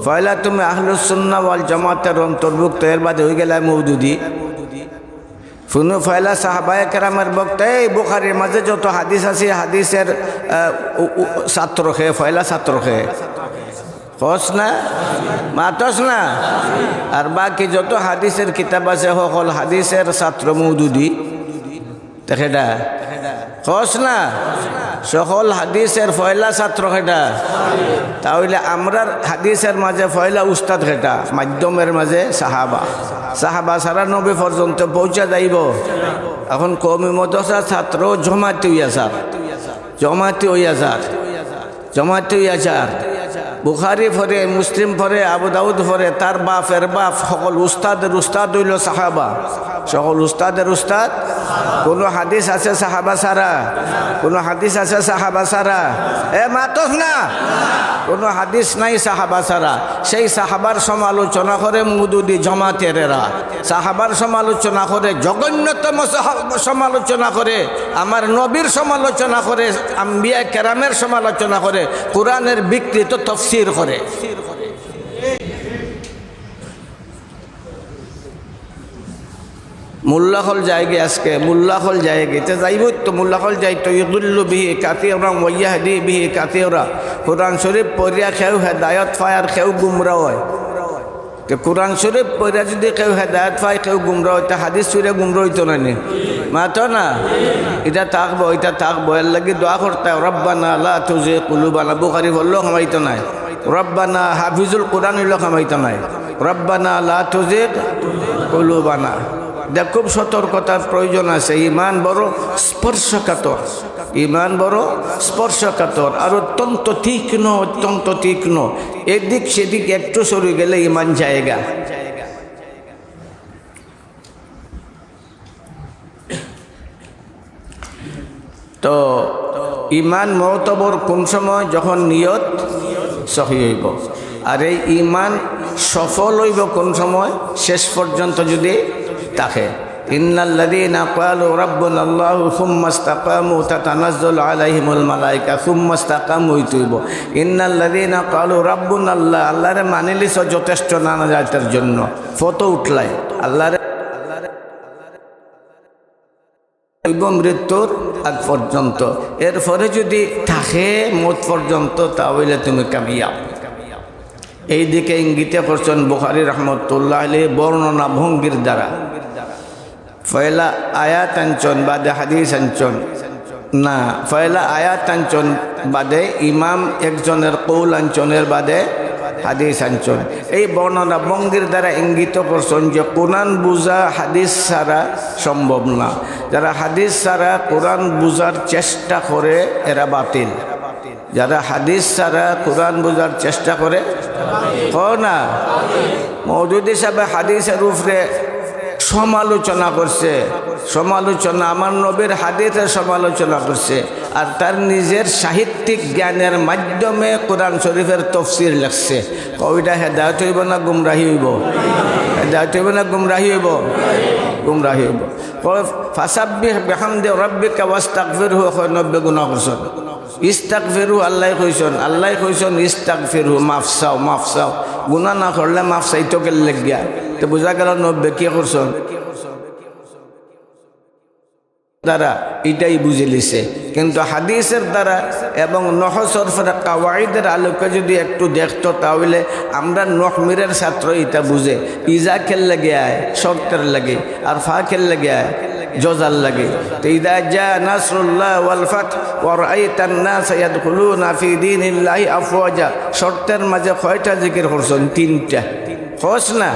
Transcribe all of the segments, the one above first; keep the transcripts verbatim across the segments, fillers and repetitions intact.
পয়লা তুমি আহলুস সুন্নাহ ওয়াল জামাতের অন্তর্ভুক্ত, এর বাদে অইগেলায় মওদুদি। হুনো, পয়লা সাহাবায়ে কেরামের বক্তা, এই বুখারীর মাঝে যত হাদিস আছে, হাদিসের, আহ, উ-, উ-, ছাত্র কে, পয়লা ছাত্র কে? কস না? মাতস না? আর বাকি যত হাদিসের কিতাব আছে, হকল হাদিসের ছাত্র মওদুদি। তে কেডা? কস না? সকল হাদিসের পয়লা ছাত্র কেডা? তা অইলে আমরার হাদিসের মাঝে পয়লা উস্তাদ কেডা? মাধ্যমের মাঝে সাহাবা। সাহাবা ছাড়া নবী পর্যন্ত পৌঁছা যাইবো? এখন কওমি মাদ্রাসার ছাত্র জমাতি অইয়া যার, জমাতি অইয়া যার। জমাতি অইয়া যার। বুখারী পড়ে, মুসলিম পড়ে, আবু দাউদ পড়ে, তার বাপের বাপ, হকল উস্তাদের উস্তাদ অইলো সাহাবা। সকল উস্তাদের উস্তাদ। কোনো হাদিস আছে সাহাবা ছাড়া? কোনো হাদিস আছে সাহাবা ছাড়া? এ মাতস না? কোনো হাদিস নাই সাহাবা ছাড়া। সেই সাহাবার সমালোচনা করে মওদুদি জমাতের এরা। সাহাবার সমালোচনা করে, জঘন্যতম সাহা-, সমালোচনা করে, আমার নবীর সমালোচনা করে, আম্বিয়া কেরামের সমালোচনা করে, কোরআনের বিকৃত তফসির করে। মোল্লা অকল যায়গি আজকে, মোল্লা অকল যায়গি, তে যাইবো তো, মোল্লা অকল যাইতো, ইউদিল্লু বিহি কাসীরান ওয়া ইয়াহদি বিহি কাসীরা। কোরআন শরীফ পড়িয়া কেউ হেদায়ত পায় আর কেউ গুমরা অয়। তে কোরআন শরীফ পড়িয়া যুদি কেউ হেদায়ত পায়, কেউ গুমরা অয়, তে হাদিস পড়িয়া গুমরা অইতো নায় নি? মাতো না? ইটা থাকবো, ইটা থাকবো। এর লাগি দোয়া করতায়, রব্বানা লা তুজিগ কুলুবানা। বুখারী পড়লেও কামাইতো নায়। রব্বানা, হাফিজুল কোরআন অইলেও কামাইতো নায়। রব্বানা লা তুজিগ কুলুবানা। ইটা খুব সতর্কতার প্রয়োজন আছে। ইমান বড় স্পর্শকাতর, ইমান বড় স্পর্শকাতর, আর অত্যন্ত তীক্ষ্ণ, অত্যন্ত তীক্ষ্ণ। এদিক সেদিক একটু সরি গেলে ইমান যায়গা। তো ইমান মতবর কোন সময়? যখন নিয়ত সহি অইবো। আর এই ইমান সফল অইবো কোন সময়? শেষ পর্যন্ত যুদি থাকে। ইন্নাল্লাযীনা ক্বালু রাব্বুনাল্লাহু সুম্মাস্তাকামু তাতানাজ্জালু আলাইহিমুল মালাইকা, সুম্মাস্তাকামু অইতো অইবো। ইন্নাল্লাযীনা ক্বালু রাব্বুনাল্লাহ, আল্লাহরে মানিলিছো যথেষ্ট নাজাতের জন্য, ফতো উঠলায় আল্লাহরে অইবো মৃত্যুর আগ পর্যন্ত। এরপরে যুদি থাকে মত পর্যন্ত, তা অইলে তুমি কামিয়াব। এই দিকে ইঙ্গিতে করছইন বুখারী রহমতুল্লাহ আলাইহি বর্ণনা ভঙ্গির দ্বারা। পয়লা আয়াত আনছইন, বাদে হাদিস আনছইন। না, পয়লা আয়াত আনছইন, বাদে ইমাম একজনের কৌল আনছইন, এর বাদে হাদিস আনছইন। এই বর্ণনা ভঙ্গির দ্বারা ইঙ্গিত করছইন যে কোরআন বুঝা হাদিস ছাড়া সম্ভব না। যারা হাদিস ছাড়া কোরআন বুঝার চেষ্টা করে, এরা বাতিল। যারা হাদিস ছাড়া কোরআন বুঝার চেষ্টা করে, কও না? মওদুদি সাহেবে হাদিসের উপরে সমালোচনা করছে, সমালোচনা, আমার নবীর হাদিসের সমালোচনা করছে, আর তার নিজের সাহিত্যিক জ্ঞানের মাধ্যমে কোরআন শরীফের তফসির লেখছে। কও, ইটা হেদায়ত অইবো না গুমরাহি অইবো? হেদায়ত অইবো না গুমরাহি অইবো? গুমরাহি অইবো। কয়, "ফাসাব্বিহ বিহামদি রাব্বিকা ওয়াস্তাগফিরহু", কয়, নবী গুনাহ করছইন। ইস্তাগফিরু আল্লায় কইছইন, আল্লায় কইছইন, "ইস্তাগফিরু", মাফ চাও, মাফ চাও। গুনাহ না করলে মাফ চাইতো কেল্লাগিয়া? তে বুঝা গেল নবী কি করছইন? দ্বারা ইটাই বুঝিলিছে। কিন্তু হাদিসের দ্বারা এবং নহু সরফের কাওয়াইদের আলোকে যুদি একটু দেখতো, তা অইলে আমরার নহমিরের ছাত্র ইটা বুঝে। ইজা কেল্লাগি আয়? শর্তের লাগি। আর ফা কেল্লাগি আয়? জজার লাগি। তে ইজা জা নাসরুল্লাহ ওয়াল ফাতহ ওয়া রাআইতান নাসা ইয়াদখুলুনা ফি দীনিল্লাহি আফওয়াজা। শর্তের মাঝে কয়টা জিকির করছইন? তিনটা। কস না?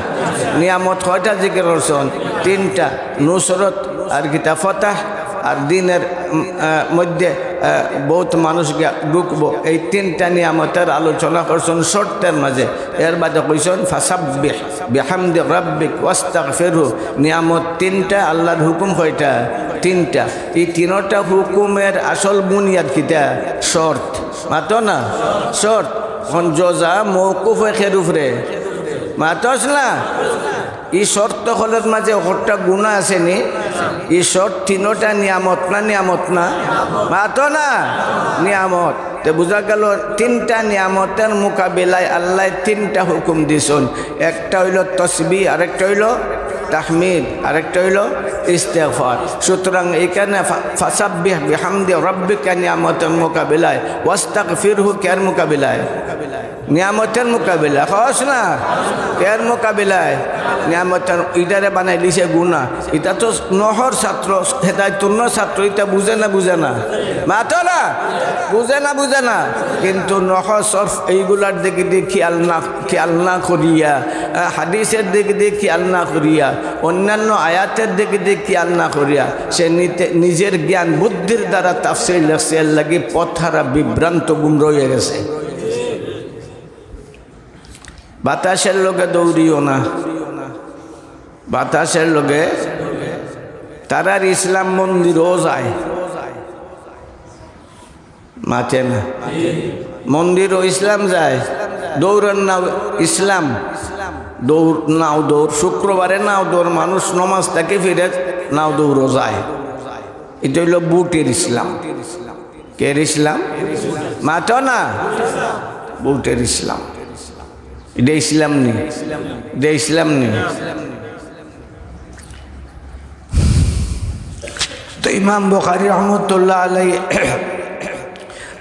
নিয়ামত কয়টা জিকির করছইন? তিনটা। নুসরত আর কিতা? ফতাহ আর দ্বীনের, উম, আহ, মধ্যে, আহ, বউত মানুষ গিয়া ঢুকবো। এই তিনটা নিয়ামতের আলোচনা করছইন শর্তের মাঝে। এর বাদে কইছইন, "ফাসাব্বিহ বিহামদি রাব্বিক ওয়াস্তাগফিরহু।" নিয়ামত তিনটা, আল্লাহর হুকুম কয়টা? তিনটা। এই তিনটা হুকুমের আসল বুনিয়াদ কিতা? শর্ত। মাতো না? শর্ত। অখন জজা মওকুফ অয় কের উপরে? মাতস না? ই শর্ত অকলর মাঝে একটা গুনা আছে নি? ই শর্ত তিনটা নিয়ামত না, নিয়ামত না? মাতো না? নিয়ামত। তে বুঝা গেল, তিনটা নিয়ামতের মোকাবিলায় আল্লায় তিনটা হুকুম দিছইন। একটা অইলো তসবিহ, আরেকটা অইলো তাহমিদ, আরেকটা অইলো ইস্তেগফার। সুতরাং এখানে ফা-, ফাসাব্বিহ বিহামদি রাব্বিকা নিয়ামতের মোকাবিলায়, ওয়াস্তাগফিরহু কের মোকাবিলায়? নিয়ামতের মোকাবিলা, কস না? এর মোকাবিলায় নিয়ামতের, ইটারে বানাই দিছে গুনা। ইটা তো নহর ছাত্র, হেদায়তুন্নহর ছাত্র, ইটা বুঝে না, বুঝে না? মাতো না? বুঝে না, বুঝে না? কিন্তু নহর, সরফ এইগুলার দিক দিয়ে খেয়াল না, খেয়াল না করিয়া, আহ, হাদিসের দিক দিয়ে খেয়াল না করিয়া, অন্যান্য আয়াতের দিক দিয়ে খেয়াল না করিয়া, সে নিতে, নিজের জ্ঞান বুদ্ধির দ্বারা তাফসীর লেখছে, এর লাগি পথহারা বিভ্রান্ত গুমরা হইয়া গেছে। বাতাসের লগে দৌড়িও না, বাতাসের লগে। তারার ইসলাম মন্দিরও যায়, মাতে না। মন্দিরও ইসলাম যায়, দৌড়ার নাও ইসলাম, দৌড় নাও দৌড়, শুক্রবারে নাও দৌড়, মানুষ নমাজ থাকি ফিরে নাও দৌড়ও যায়। এটা হইল বুটের ইসলাম। কের ইসলাম? মাতো না। বুটের ইসলাম। এটা ইসলাম নি? এটা ইসলাম নি? তো ইমাম বুখারী রহমতুল্লাহ আলাই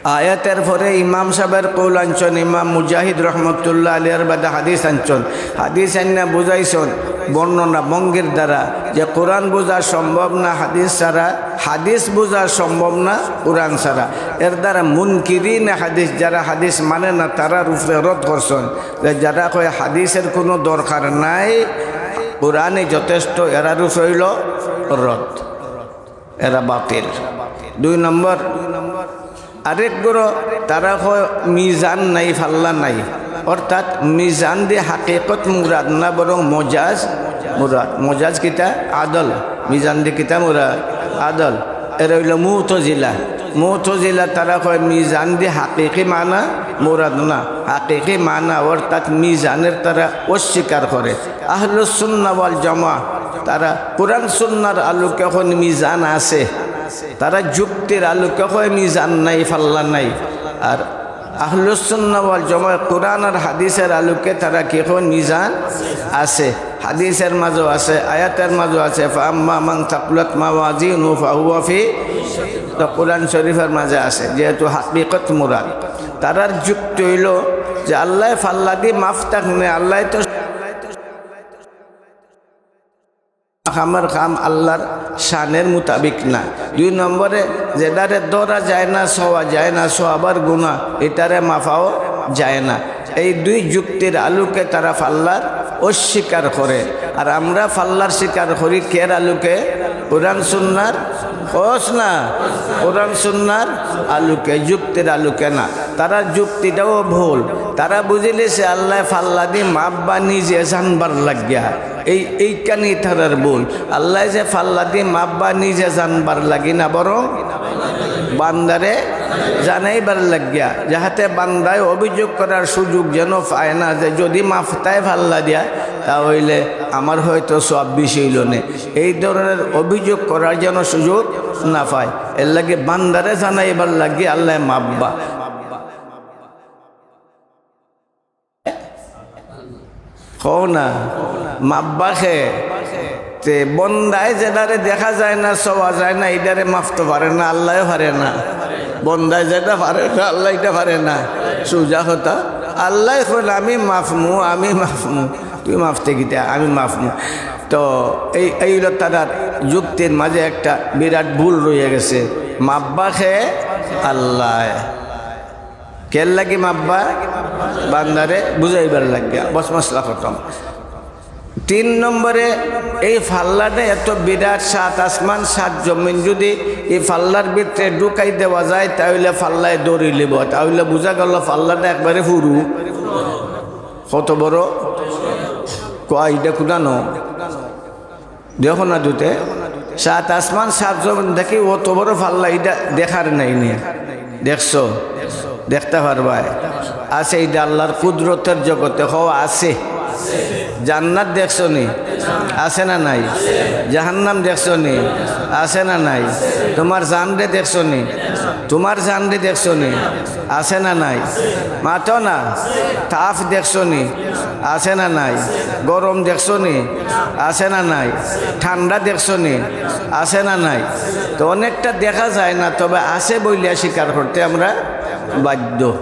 আয়াতের পরে ইমাম সাহেবের কৌল আনছন, ইমাম মুজাহিদ রহমতুল্লাহ আলাইহির বাদে হাদিস আনছন। হাদিস আনিয়া বুঝাইছন বর্ণনা ভঙ্গির দ্বারা যে কোরআন বুঝা সম্ভব না হাদিস ছাড়া, হাদিস বুঝা সম্ভব না কোরআন ছাড়া। এর দ্বারা মুনকিরিন হাদিস, যারা হাদিস মানে না, তারার উপরে রদ করছন যে যারা কয় হাদিসের কোনো দরকার নাই, কোরআনই যথেষ্ট, এরার উপরে হইল রদ। এরা বাতিল। দুই নম্বর, আরেক গ্রুপ, তারা কয় মিজান নাই, ফাল্লা নাই, অর্থাৎ মিজান দি হাকিকত মুরাদ না, বরং মজাজ মুরাদ। মজাজ কিতা? আদল। মিজান দি কিতা মুরাদ? আদল। এরা হইল মুতজিলা। মুতজিলা তারা কয় মিজান দি হাকিকি মানা মুরাদ না, হাকিকি মানা অর্থাৎ মিজানের তারা অস্বীকার করে। আহলুস সুন্নাহ ওয়াল জামাআহ তারা কোরআন সুন্নাহর আলোকে কয় মিজান আছে, তারা যুক্তির আলোকে কয় মিজান নাই, ফাল্লা নাই। আর আহলুস সুন্নাহ ওয়াল জামাআহ কোরআন আর হাদিসের আলোকে তারা কি কয়? মিজান আছে, হাদিসের মাঝেও আছে, আয়াতের মাঝেও আছে। ফাআম্মা মান সাকুলাত মাওয়াজিনুহু ফাহুয়া ফি, তো কোরআন শরীফের মাঝে আছে, যেহেতু হাকিকত মুরাদ। তারার যুক্তি হইল যে আল্লায় ফাল্লা দি মাফ থাকনে, আল্লায় তো কামর কাম আল্লাহর শানের মোতাবিক না। দুই নম্বরে, যেটারে ধরা যায় না, ছোঁয়া যায় না, ছোঁয়াবার গুনা, এটারে মাফাও যায় না। এই দুই যুক্তির আলোকে তারা ফাল্লার অস্বীকার করে। আর আমরা ফাল্লার স্বীকার করি কের আলোকে? কোরআন সুন্নার, কস না, কোরআন সুন্নার আলোকে, যুক্তির আলোকে না। তারার যুক্তিটাও ভুল। তারা বুঝিলিছে আল্লায় ফাল্লা দি মাফবা নিজে জানবার লাগিয়া। এই, এইখানেই তারার ভুল। আল্লায় যে ফাল্লা দি মাফবা নিজে জানবার লাগি না, বরং বান্দারে জানাইবার লাগিয়া, যাহাতে বান্দায় অভিযোগ করার সুযোগ যেন পায় না যে যদি মাফতায় ফাল্লা দিয়া, তা হইলে আমার হয়তো সওয়াব বেশি হইল নে। এই ধরনের অভিযোগ করার যেন সুযোগ না পায়, এর লাগি বান্দারে জানাইবার লাগি আল্লায় মাফবা। কও না, মাফবা কে? তে বন্দায় যেটারে দেখা যায় না, ছোঁয়া যায় না, এটারে মাফতো পারে না, আল্লায়ও পারে না। বন্দায় যেটা পারে না, আল্লায় এটা পারে না। সুজা কথা, আল্লায় কইন, "আমি মাফমু, আমি মাফমু।" তুই মাফতে কিতা? আমি মাফমু। তো এই, এই হইল তারার যুক্তির মাঝে একটা বিরাট ভুল রইয়া গেছে। মাফবা কে? আল্লায়। কের লাগি মাফবা? বান্দারে বুঝাইবার লাগিয়া। বস, মাসলা খতম। তিন নম্বরে, এই ফাল্লাটা এত বিরাট, সাত আসমান, সাত জমিন, যদি এই ফাল্লার ভিতরে ঢুকাই দেওয়া যায়, তাহলে ফাল্লায় ধরি লিব। তাহলে বুঝা গেল ফাল্লাটা একবারে ফুরু। কত বড়? কয়, এটা কুদানো? দেখো না দুতে, সাত আসমান, সাত জমিন দেখি অত বড় ফাল্লা, এটা দেখার নাই নি। দেখছো? দেখতে পারবায়। আছে, এটা আল্লাহর কুদরতের জগতে, কও আছে। জান্নাত দেখছো নি? আছে না নাই? জাহান্নাম দেখছো নি? আছে না নাই? তোমার জানরে দেখছো নি? তোমার জানরে দেখছো নি? আছে না নাই? মাতো না। তাপ দেখছো নি? আছে না নাই? গরম দেখছো নি? আছে না নাই? ঠান্ডা দেখছো নি? আছে না নাই? তো অনেকটা দেখা যায় না, তবে আছে বলিয়া স্বীকার করতে আমরা বাধ্য।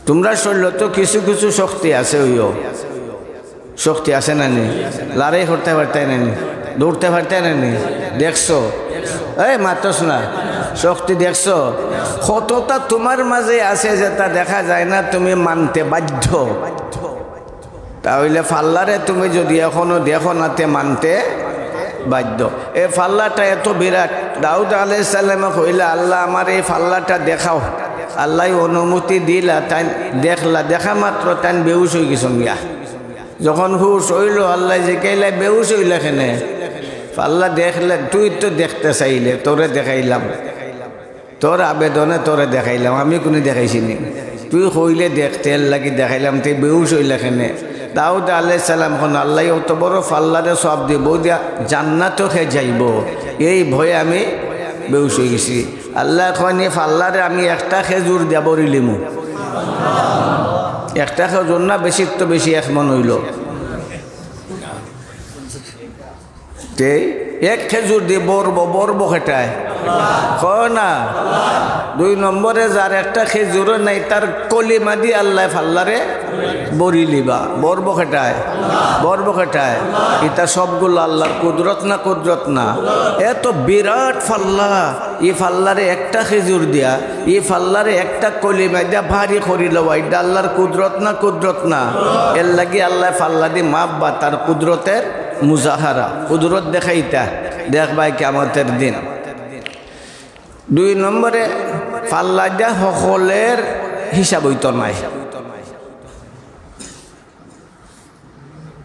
তোমরা শরীরো তো কিছু কিছু শক্তি আছে, অইও শক্তি আছে না নি? লড়াই করতে পারতায় না নি? দৌড়তে পারতায় না নি? দেখছো? এই মাতস না, শক্তি দেখছো? কতটা তোমার মাঝে আছে যেটা দেখা যায় না, তুমি মানতে বাধ্য। তা অইলে ফাল্লারে তুমি যদি এখনো দেখো না, তে মানতে বাধ্য। এ ফাল্লাটা এত বিরাট, দাউদ আলাইহিস সালামে কইলা, "আল্লাহ, আমার এই ফাল্লাটা দেখাও।" আল্লায় অনুমতি দিলা, তাইন দেখলা, দেখা মাত্র তাইন বেহুশ অইগেছইন গিয়া। যখন হুশ অইলো, আল্লায় জিকাইলা, "বেহুশ অইলা কেনে?" ফাল্লা দেখলে, "তুই তো দেখতে চাইলে, তোরে দেখাইলাম।" তোর আবেদনে তোরে দেখাইলাম, আমি কুনু দেখাইছি নি? তুই কইলে দেখতে, এর লাগি দেখাইলাম, তে বেহুশ অইলা কেনে? দাউদ আলাইহিস সালাম কইন, আল্লায় অত বড় ফাল্লারে সওয়াব দিবো দিয়া জান্নাতো হে যাইবো, এই ভয়ে আমি বেহুশ অইগেছি। আল্লায় কইন, "এই ফাল্লারে আমি একটা খেজুর দিয়া ভরিলিমু।" একটা খেজুর না, বেশির তো বেশি এক মন অইলো। তে এক খেজুর দি ভরবো, ভরবো কেটায়? কও না। দুই নম্বরে যার একটা খেজুরও নাই, তার কলিমা দি আল্লায় ফাল্লারে ভরিলিবা। ভরবো কেটায়? ভরবো কেটায়? ইতা সবগুলা আল্লার কুদরত না কুদরত না? এত বিরাট ফাল্লা, ই ফাল্লারে একটা খেজুর দিয়া, ই ফাল্লারে একটা কলিমা দিয়া ভারি করি লওয়া, ইটা আল্লার কুদরত না কুদরত না? এর লাগি আল্লায় ফাল্লা দি মাপবা, তার কুদরতের মুজাহারা, কুদরত দেখাইতা, দেখবায় কিয়ামতের দিন। দুই নম্বরে, ফাল্লা দিয়া হকলর হিসাব অইতো নায়।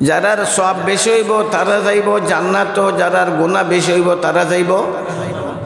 যারার সওয়াব বেশি অইবো, তারা যাইবো জান্নাতো, যারার গুনা বেশি অইবো, তারা যাইবো